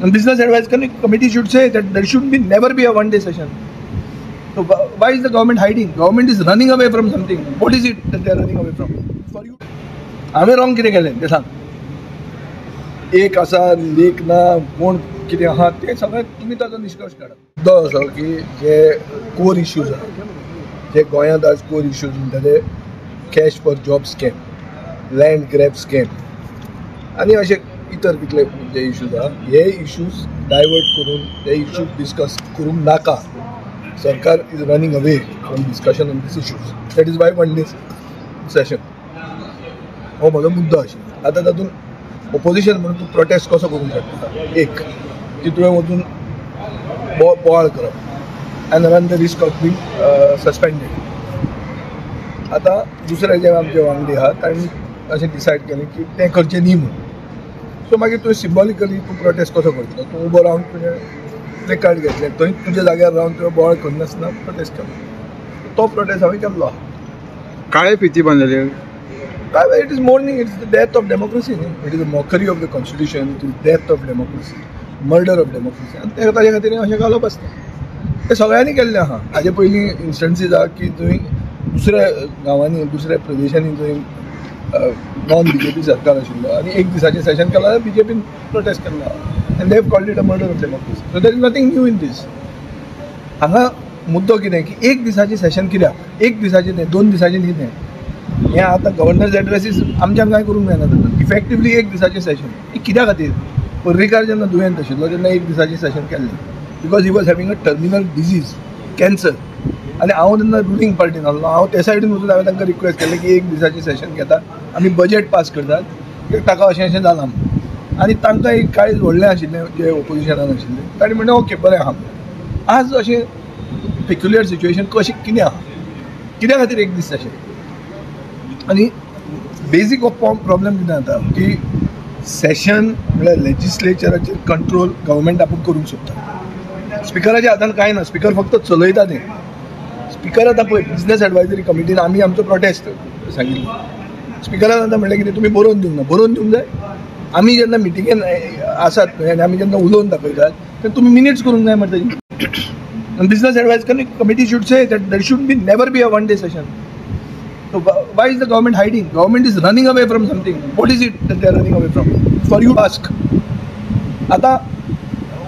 And business advisory committee should say that there should be never be a one day session. So why is the government hiding? Government is running away from something. What is it that they are running away from? For you, हांवें wrong कितें केलें तें सांग. एक आसा लेख ना कोण कितें आहा तें सगळें तुमी ताचो निश्कर्श काडा. मुद्दो असो की जे कोर इश्यूज आहा, जे गोंयांत आज कोर इश्यूज म्हणटा ते cash for job scam, land grab scam आनी अशे इतर कितले जे इश्यूज आहा, हे इश्यूज डायवर्ट करून हे इश्यूज डिस्कस करूंक नाका. सरकार is running away from discussion on this issues. That is why one day session हो म्हजो मुद्दो आशिल्लो. आतां तातूंत ओपोजिशन म्हणून तूं प्रोटेस्ट कसो करूंक शकता? एक की तुवें वचून बोवाळ करप and run the risk of being suspended. आतां दुसरे जे आमचे वांगडी आहा तांणी अशें डिसायड केलें की तें करचें न्ही म्हणून. सो मागीर तुवें सिम्बॉलिकली तूं प्रोटेस्ट कसो करतलो? तूं उबो रावन तुजें प्लेकार्ड घेतलें, थंय तुज्या जाग्यार रावन तुवें बोवाळ करनासतना प्रोटेस्ट केलो. तो प्रोटेस्ट हांवें केल्लो आहा. काळे फिती बांदलेली. It is mourning, it is the death of democracy न्ही. It is a mockery of the constitution, it is death of democracy, murder of democracy. आनी ते ताजे खातीर अशें घालप आसता. तें सगळ्यांनी केल्लें आहा. हाजे पयलीं इन्स्टन्सीस आहा की थंय दुसऱ्या गांवांनी, दुसऱ्या प्रदेशांनी जंय नॉन बीजेपी सरकार आशिल्लो आनी एक दिसाचें सेशन केलां जाल्यार बीजेपीन प्रोटेस्ट केल्लो आहा. And they have called it a murder of democracy. So there is nothing new in this. हांगा मुद्दो कितें की एक दिसाचें सेशन कित्याक? एक दिसाचें न्ही, 2 दिसाचें न्ही तें. हें आतां गव्हर्नर्स एड्रेसीस आमच्यान कांय करूंक जायना. तातूंत इफेक्टिवली एक दिसाचें सेशन कित्या खातीर? पर्रीकार जेन्ना दुयेंत आशिल्लो तेन्ना एक दिसाचें सेशन केल्लें because he was having a terminal disease, cancer. आनी हांव तेन्ना रुलींग पार्टीन आसलो. हांव ते सायडीन वचून हांवें तांकां रिक्वेस्ट केलें की एक दिसाचें सेशन घेतात आमी, बजेट पास करतात, ताका अशें अशें जालां म्हणून. आनी तांकां एक काळीज व्हडलें आशिल्लें जे ओपोजिशनान आशिल्लें, तांणी म्हणलें ओके बरें आहा. आज अशें पेक्युलियर सिच्युएशन कशें कितें आहा, कित्या खातीर एक दीस सेशन? आनी बेजीक प्रॉब्लम कितें जाता की सेशन म्हळ्यार लेजिस्लेचराचेर कंट्रोल गव्हर्मेंट आपूण करूंक सोदता. स्पिकराच्या हातान कांय ना, स्पिकर फक्त चलयता तें. स्पिकर आतां पळय बिजनेस एडवायजरी कमिटीन आमी आमचो प्रोटेस्ट सांगिल्लो. स्पिकरान आतां म्हणलें कितें तुमी बरोवन दिवंक ना. बरोवन दिवंक जाय. आमी जेन्ना मिटिंगेन आसात न्हय आनी आमी जेन्ना उलोवन दाखयतात तेन्ना तुमी मिनिट्स करूंक जाय मरे ताजी. Business advisory committee should say that there should be never be a one day session. So why is the government hiding? Government is running away from something. What is it that they are running away from? For you to ask. आतां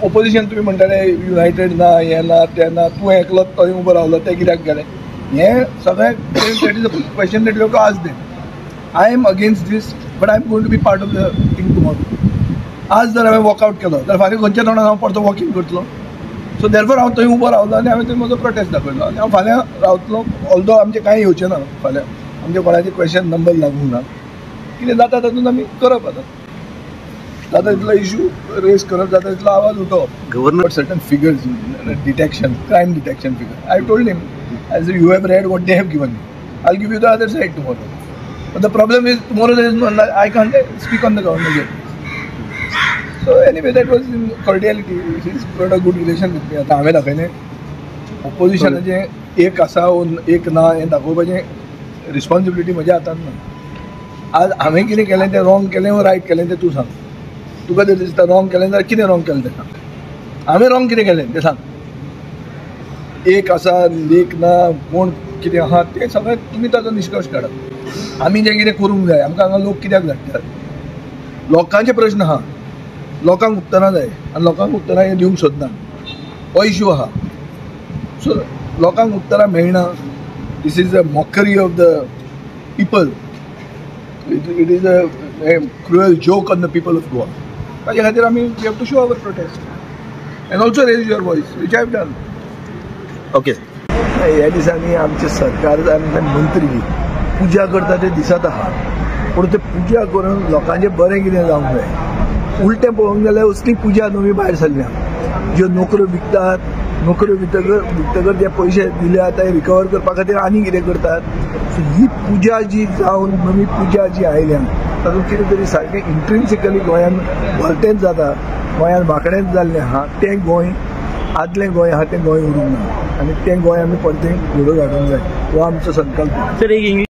opposition तुमी म्हणटाले United ना, हें ना, तें ना, तूं एकलो थंय उबो रावलो, तें कित्याक गेलें? हें सगळें that is a question that you have to ask them. I am against this, but I am going to be part of the thing tomorrow. आज जर हांवें वॉकआवट केलो जाल्यार फाल्यां खंयच्या तोंडान हांव परतो वॉकींग करतलो? सो देरफोर हांव थंय उबो रावलो आनी हांवें थंय म्हजो प्रोटेस्ट दाखयलो. आनी हांव फाल्यां रावतलो, ऑल्दो आमचें कांय येवचें ना फाल्यां, आमचें कोणाचें क्वेश्चन नंबर लागूंक ना. कितें जाता तातूंत आमी करप. आतां जाता तितलो इशू रेज करप, जाता तितलो आवाज उठोवप. Governor certain figures, detection, crime detection figure. I told him as you have read what they have given, I will give you the other side tomorrow. But the problem is tomorrow there is no, I can't speak on the government. So anyway, that was in cordiality. He's got a good relation with me. आतां हांवें दाखयलें ओपोजिशनाचें एक आसा एक ना हें दाखोवपाचें responsibility म्हज्या हातान ना. आज हांवें कितें केलें तें रॉंग केलें वो रायट केलें तें तूं सांग. तुका जर दिसता रॉंग केलें जाल्यार कितें रॉंग केलें तें सांग. हांवें रॉंग कितें केलें तें सांग. एक आसा लेख ना कोण कितें आहा तें सगळें तुमी ताचो निश्कर्श काडा. आमी जें कितें करूंक जाय, आमकां हांगा लोक कित्याक धाडटात? लोकांचे प्रश्न आहा, लोकांक उत्तरां जाय आनी लोकांक उत्तरां हें दिवंक सोदना, हो इशू आहा. सो लोकांक उत्तरां मेळना. This is a mockery of the people. It is a cruel joke on the people of Goa. ताजे खातीर आमी we have to show our protest and also raise your voice, which I have done. Okay. ह्या दिसांनी आमचें सरकार आनी मंत्री पुजा करता ते दिसत आहा, पूण ते पुजा करून लोकांचें बरें कितें जावंक जाय. उलटें पळोवंक जाल्यार असली पुजा नवी भायर सरल्या, ज्यो नोकऱ्यो विकतात, नोकऱ्यो विकतकर जे पयशे दिल्या ते रिकवर करपा खातीर आनी कितें करतात. सो ही पुजा जी जावन नवी पुजा जी आयल्या तातूंत कितें तरी सारकें इंट्रिन्सिकली गोंयांत भलतेंच जाता, गोंयांत वांकडेंच जाल्लें आहा. तें गोंय आदलें गोंय आहा तें गोंय उरूंक ना आनी तें गोंय आमी परतें घडोवन हाडूंक जाय, हो आमचो संकल्प. सर एक